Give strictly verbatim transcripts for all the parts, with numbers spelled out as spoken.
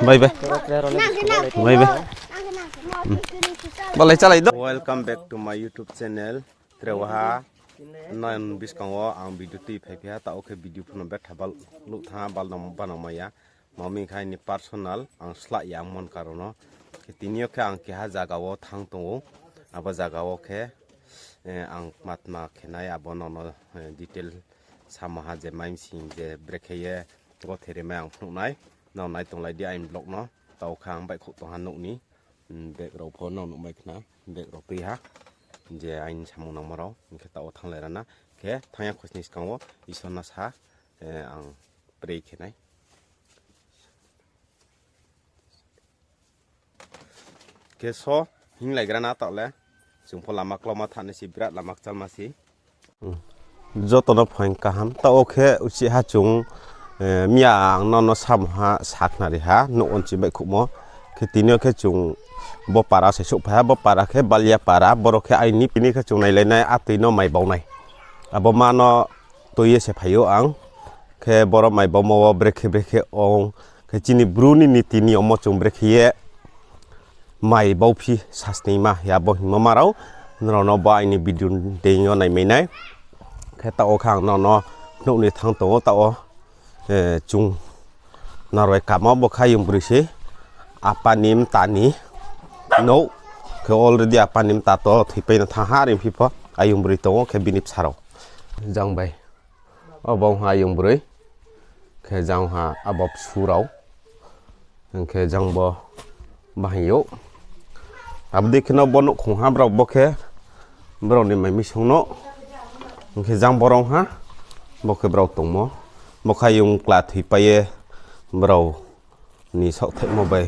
Bye bye. Bye bye. Balai chalai do. Welcome back to my YouTube channel. Tre waha non buskang wo ang video tui phai phi ha, taoh khe video phuno betha bal luh thanng ha, bal nang bana maya. Mami khe aini personal, ang slah ya ang mon karon no. Khe tini yo khe ang keha zaga wo thanng tong ou. Abo zaga wo khe, eh, ang matma khe nai, abo no no, eh, detail samo ha je mai msing je brekhe ye gothe rimai ang phnuh nai. Nrao nai tonglai di aini vlog no. Taoh khe ang baihkhouh tong ha nouh ni, mm, bag rao pho nrao nuhmai khna, bag rao tui ha. Je aini samung nangmo rao, hing khe taoh wo thannglai rana. Khe thanng ya khosni skang wo Isor no sa, eh, ang pray khe nai. Khe so, hinglaigra na taoh le. Chung pho lama klauma thanai se, birat lama kchalma se. Joto no phaing kaham. Taoh wo khe uchih ha chung, eh, miya ang nono samha sakhnari ha, nouh wo nchi baihkhouhmo. Khe tini yo khe chung bo para se souhphai ha, bo para khe Balia para, boro khe aini pini khe chung nailainai atoi no mai baunai. Abo ma no tui ye se phai ou ang. Khe boro mai baumo wo brekhe brekhe ong. Khe chini Bru ni niti niyom wo chung brekhe ye mai bauphi sasningma ya bo hingmo ma rao. Nrao no bo aini video deing yo naimai nai. Khe taoh wo khe ang nono phnuh ni thanng tong ou taoh wo, eh, chung naroi kamo bo khe ayong broi se. Apa ni mta ni nouh. Khe already apa ni mta to thoipai no thanng ha, are phi pho ayong broi tong ou khe bini bsa rao. Jang bai. Obo ong ha ayong broi. Khe jang ha abo bsu rao. Hing khe jang bo bahai ou. Abo dei khe no bo nouhkhong ha brao bo khe brao ni mai misong no. Hing khe jang borong ha. Bo khe brao tongmo. Bo khe ayong kla thoipai ye brao ni saohthaihmo bai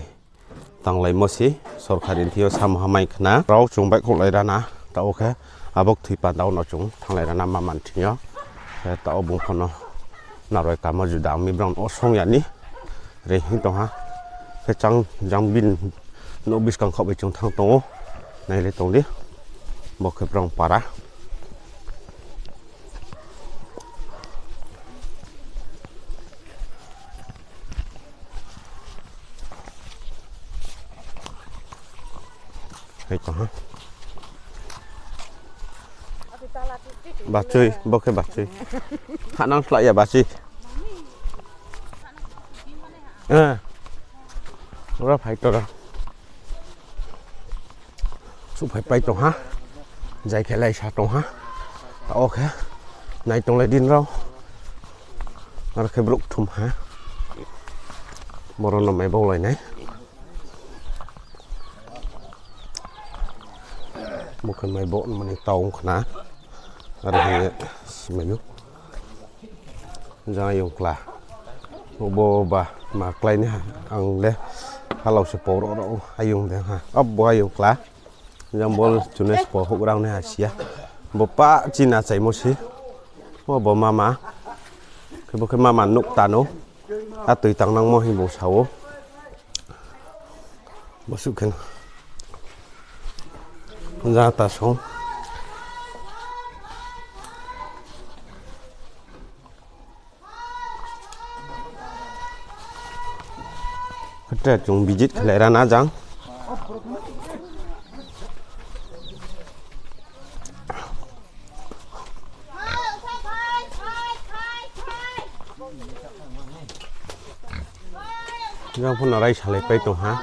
tanglaimo se, sorkari thing yo samo ha mai khna. Rao chung baihkhouhlai rana, taoh wo khe abo kthoi panda wo no chung thannglai rana ma man thing yo. Khe taoh wo bung pho no naroi kamo juda ong mi brao no osong ya ni reing hing tong ha. Khe chang jang bini nouh buskang khaoh bai chung thanng tong ou. Nailai tong di. Bo khe brao para. Hai tong ha. Bachoi, bo khe bachoi. Hanang slah ya bachoi. Eh. Ora phai tora. Suhphai pai tong ha. Jai khe laisa tong ha. Taoh wo khe nai tonglai di nrao. Aro khe brouh kthum ha. Boro no mai baulai nai. Bo khe mai bo mani taoh ong khna. Aro hing ye simai ou. Jang ayong kla. Bo ba ma klái ni ha. Ang le halao se poro ro ayong de ha. Abo ayong kla. Jang bo chune spo houh rang ni ha si ya. Bo pa chini achaimo se. Bo bo mama. Khe bo khe mama nouh tang ou. Atoi tangnangmo hing bung sa ou. Bo suh khe no. Jang ta song. Khe chung visit khlai rana jang. Jang pho no rai salai pai tong ha.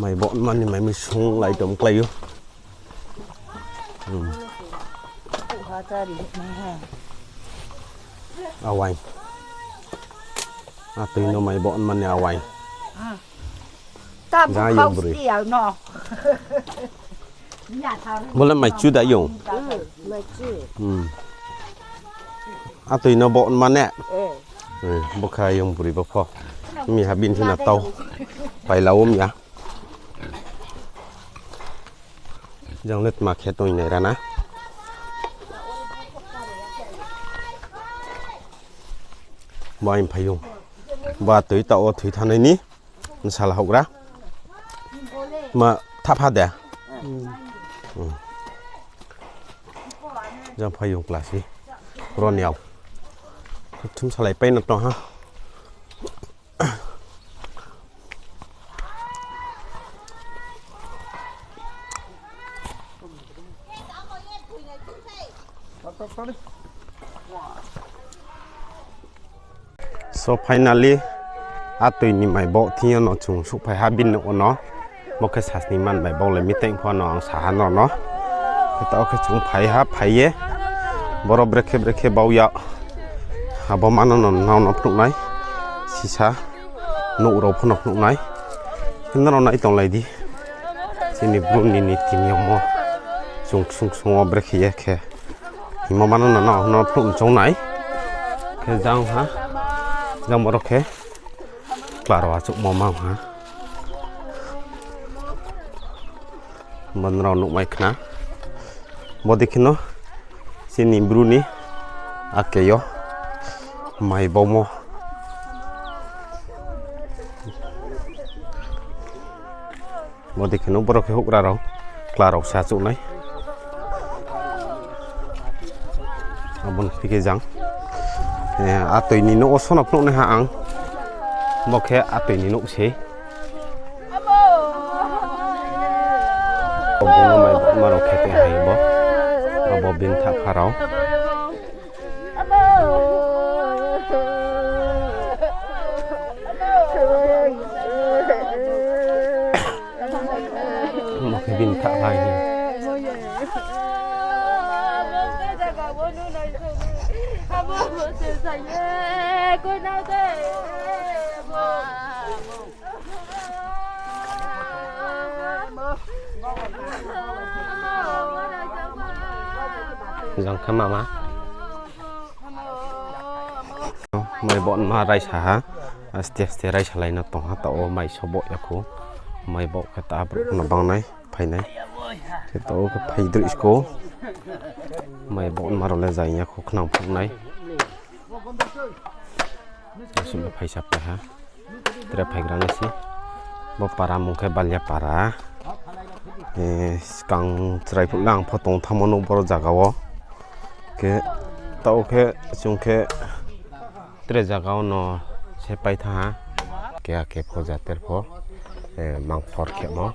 Mai bo mani mai mi sung lai tom klái ou. Awai. Atoi no mai bo mani awai. Jang ayong broi. Bo le mai chu da yong. Atoi no bo mane. Bo khe ayong broi bo pho. Mi ha bini thing no tau. Paila wo mi ya. Jang le tma khe tong nai rana. Bo aini phaiyong. Bo atoi taoh wo thoi thanng nai ni. Bsala houhgra. Ma thapha de. Jang phaiyong kla se. Ro ni yao. Thum salai pai no tong ha. So finally, atoi ni mai bo thing yo no chung souhphai ha bini nouh wo no. Bo khe sasni man mai bo le meeting pho no ang sa ha no no. Khe taoh khe chung phai ha, phai ye. Boro brekhe brekhe bau ya. Abo mano no nrao no phnuh nai. Sisa nouh rao pho no phnuh nai. Khe nrao nai tonglai di. Chini Bru ni niti niyom wo chung ksung ksung wo brekhe ye khe. Himo mano no no no phnuh choung nai. Khe jang ha. Jang boro khe. Kla rao achouhmo mang ha. Bo nrao nuhmai khna. Bo dei kheno chini Bru ni ake yo mai baumo. Bo dei kheno boro khe houhgra rao, kla rao se achouh nai. Abo no phi khe jang. Eh, atoi ni nouh wo sono phnuh nai ha ang. Bo khe atoi ni nouh se. Bo no mai, ma rao khe te hai bo. Abo bini thapha rao. Mo khe bini thapha hi. Jang khe mama. Mai bo ma raisa ha. Aste aste raisa lai no tong ha, taoh wo mai sobo ya khu. Mai bo khe ta brouh no bangnai, phainai. Khe taoh wo khe phai droi sko. Mai bo ma rao le jai ya khu khnang phung nai. Asuh no phaisa pai ha. Tre phaigra nai se. Bo para mung khe Balia para. Eh, skang chrai phuh le ang pho tong thanngmo nuh boro zaga wo. Khe taoh khe chung khe tre zaga wo no se pai thanng ha. Keha khe pho jater pho, eh, mangphor khemo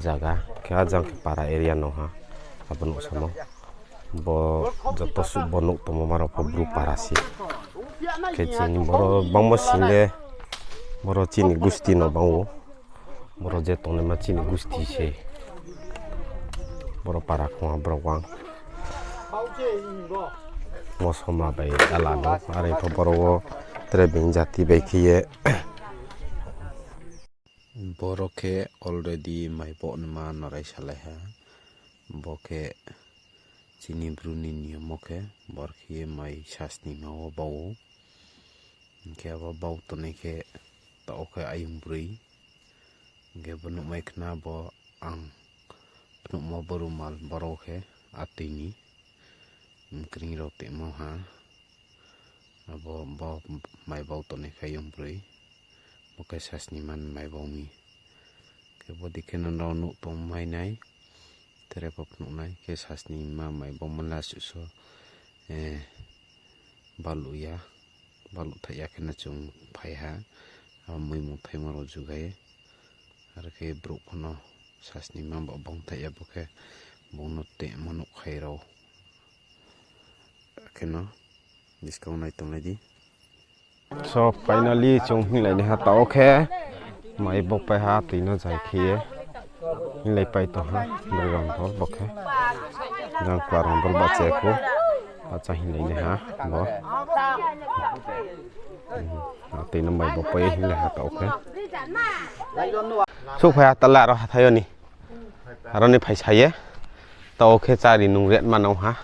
zaga. Khe ajang khe para area no ha. Abo nuh samo. Bo joto suh bo nuh tongmo ma rao pho Bru para se. Khe chini boro bangmo sing le, boro chini gusti no bang ou. Boro je tongnaima chini gusti se. Boro para khongha borok wang. Mosoma bai ala no, are pho boro wo tre being jati bai khe ye. Boro khe already mai bo nima no raisa lai ha. Bo khe chini Bru ni niyom wo khe bor khe ye mai sasnima wo bau ou. Hing khe abo bau tongnai khe taoh khe ayung broi. Hing khe bo nuhmai khna bo ang phnuhmo bo rumal boro khe atoi ni mkring rao tongmo ha. Abo bo mai bau tongnai khe ayung broi. Bo khe sasnima ni mai bau mi. Khe bo dei khe no nrao nuh tongmai nai. Tere pho phnuh nai khe sasnima mai baumo le asuh so, eh, baluh ya, baluh thaih ya khe no chung phai ha, abo muimung thaimo rao jugai. Are khe brouh pho no sasnima ba bang thaih ya bo khe bung no tongmo nuhkhai rao. Khe no, buskang nai tonglai di. So, finally, chung hinglai naiha taoh khe, mai bo pai ha, tui no jai khe ye. Hinglai pai tong ha, broi rong dol bo khe. Jang kla rong dol ba che khu. Bahcha hinglai naiha, bo. Hmm, tui no mai bo pai hinglai ha taoh khe. Souhphai ha tala aro hathái yo ni. Aro ni phaisa ye. Taoh khe chári nung ret ma nang ha.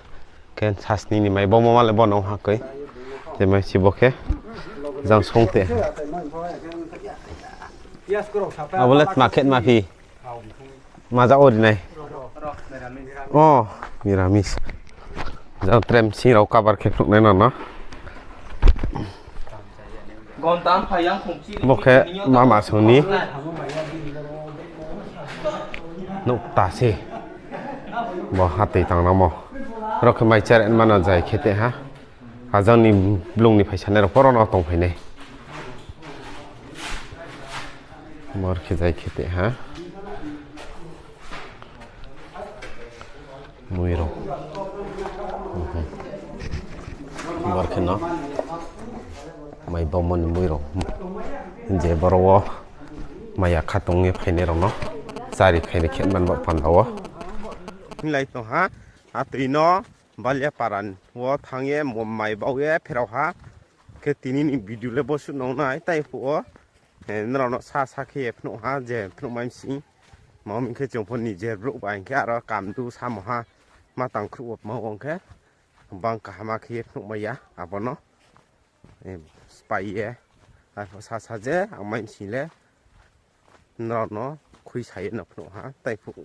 Khe sasni ni mai bo mama le bo nang ha koi. Je mai si bo khe. Jang song te. Abo le tma khe tma phi. Maja o ri nai. O, miramis. Jang trem sing rao kabar khe phnuh nai no no. Bo khe mama song ni nouh ta se. Bo hatoi tang nangmo. Ro khe mai cher mano jai khe te ha. Ajang ni blung ni phaisanai rao pho ro no tongphai nai. Bor khe jai khe te ha. Mui rao. Bar khe no. Mai baumo ni mui rao. Je boro wo maya kha tong ye phainai rao no. Chari khainai khe man ba panda wo. Hinglai tong ha. Atoi no Baliapara wo thanng ye mo-, mai bau ye pherao ha. Khe tini ni video le bo suh nong nai tai phuh wo. Eh, nrao no sa sa khe ye phnuh ha, je phnuh mai msing. Mao ming khe chung pho ni je brouh bai hing khe aro kamdu samo ha. Ma tang khruh wo ma ong khe. Bang kaham khe ye phnuh mai ya, abo no. Eh, spai ye. Arpho sa sa je, ang mai msing le. Nrao no khui sa ye no phnuh ha, tai phuh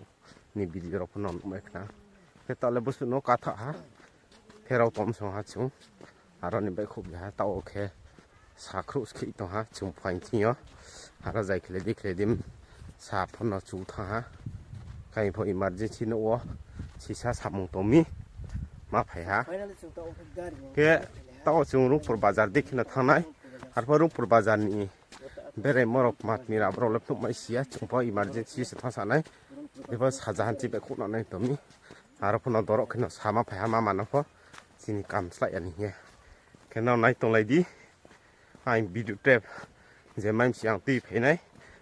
ni video rao pho no nuh mai khna. Khe taoh le bo suh no katha ha. Pherao tom song ha chung. Aro ni baihkhouh bi ha, taoh khe sa khruh skhi tong ha, chung phaing thing yo. Aro zai khle di khle di sa pho no chu thanng ha. Kaing pho emergency nouh wo sisa samung tong mi. Ma phai ha. Khe taoh chung Rungpur bazar di khe no thanng nai. Arpho Rungpur bazar ni berai morok matmi rao brao le phnuh mai si ya, chung pho emergency se thanng sa nai. Epho saja hanchi baihkhouh no nai tong mi. Aro pho no dorok khe no sama phai ha mama no pho. Chini kam slái ya ni hing ye. Khe no nai tonglai di. Aini video trep. Je mai msing ang tui phai nai.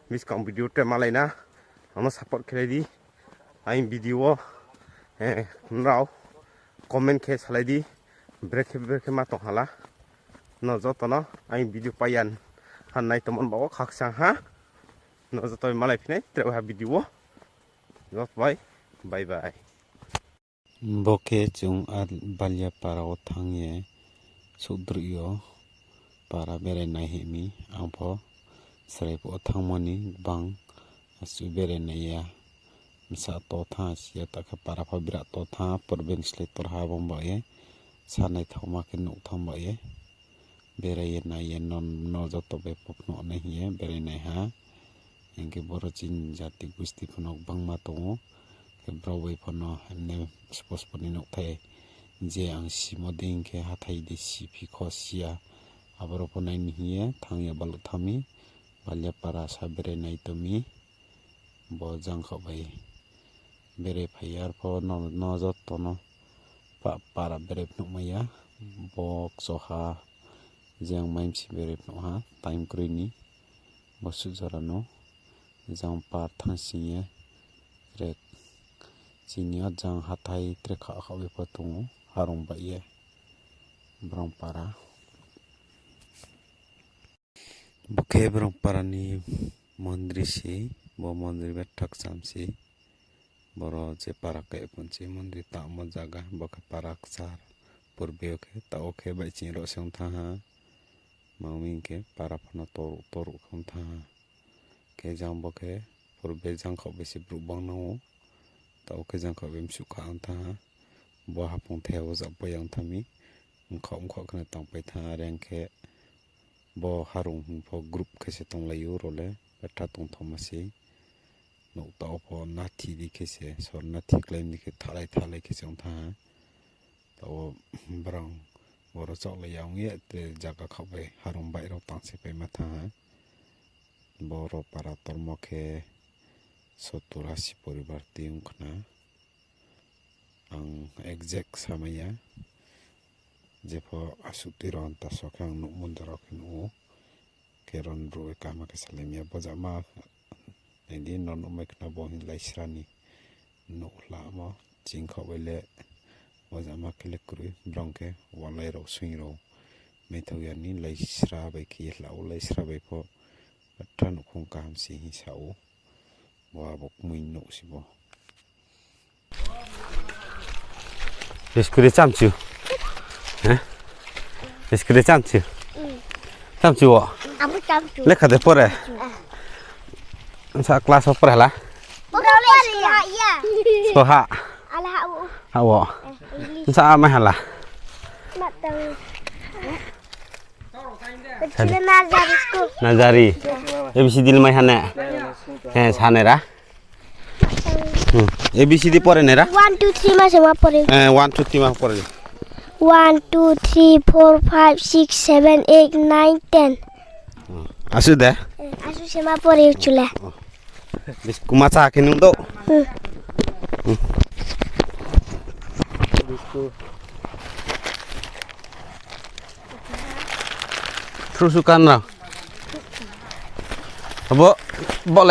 Buskang video trep malai na. Ang no support khe lai di. Aini video wo, eh, nrao comment khe salai di. Brekhe brekhe ma tong hala. No joto no aini video paiyan han nai tongmo ni baoh wo khakchang ha. No joto bai malai phi nai tre ha video wo. Joto bai, bye bye. Bo khe chung a Baliapara wo thanng ye souhdruh yo para berai nai hing mi, ang pho chrai phuh wo thanngmo ni gbang asuh berai nai ya. Bsa to thanng si ya, ta khe para pho birat to thanng, purbe ni slái tor ha bung ba ye, sa naithaoma khe nuh thanng ba ye. Berai ye nai ye no, no joto bai pho phnuh nai hing ye berai nai ha. Hing khe boro chini jati gusti pho no gbangma tong ou. Khe brao bai pho no emne spo spo ni nouhthai je ang simo dei hing khe hathái dei siphi kho si ya. Aboro pho nai ni hing ye thanng ye baluh thanng mi, Baliapara sa berai nai tong mi. Bo jangkhaoh bai berai phai ye arpho no, no joto no pa-, para berai phnuh mai ya. Bo kchoha je ang mai msing berai phnuh ha, time kroi ni. Bo suh jora no jang par thanngsing ye, tre chini yo jang hathái tre kha khaoh ye pho tong ou, harong bai ye, Brongpara. Bo khe Brongpara ni mondri se, bo mondri betha kcham se. Boro je para khe phunsi mondri tangmo zaga, bo khe para kchar. Purbe yo khe, taoh wo khe baihching rao se ong thanng ha. Mangmi khe para pho no toruh toruh khe ong thanng ha. Khe jang bo khe purbe jangkhaoh bai se brouh bangnang ou. Taoh wo khe jangkhaoh bai msuh kha ong thanng ha. Bo haphung the wo jap pai yang thanng mi. Mkhaoh mkhaoh khe no tangpai thanng are ong khe bo harung hing pho group khe se tonglai ou rao le. Betha tongthaoma se. Nouh taoh wo pho nathi di khe se, sor nathi klái di khe thalai thalai khe se ong thanng ha. Taoh wo brang boro chaohlai ya ong ye, tre zaga khaoh bai harung baih rao tang se paima thanng ha. Boro para tormo khe sottur asi poribar tui ong khna. Ang exact samai ya. Jepho asuh tui rao ta so khe ang nuhmo jora khe nuh ou. Khe ron ruh bai kaham khe salai mi ya. Bo jama nai di, no nuhmai khna bo hing laisra ni nuh lamo. Chingkhaoh bai le bo jama khe le kroi, brang khe walai rao, soing rao maithao ya ni laisra bai khe ye hla ou, laisra bai pho betha nouhkhong kaham se hing sa ou. Bo abo kmui nouh se bo. School de chamchu. He? School de chamchu. Chamchu wo. Abo chamchu. Lekha de pore. Sa class wo pore hala. Pore hala. School ha. Ala ha wo. Ha wo. English. Sa mai hala. Matang. Sadi. Nazari school. Nazari. A B C D le mai ha ne? He, sa nai ra. Hmm. A B C D pore nai ra. One, two, three ma se ma pore. Eh, one, two, three ma pore. One, two, three, four, five, six, seven, eight, nine, ten. Hmm. Asuh de? Eh, asuh se ma pore chule. Oh. Bis kuma cha khe nung do. Hmm. Hmm. Thrusu kan rao. Abo, bo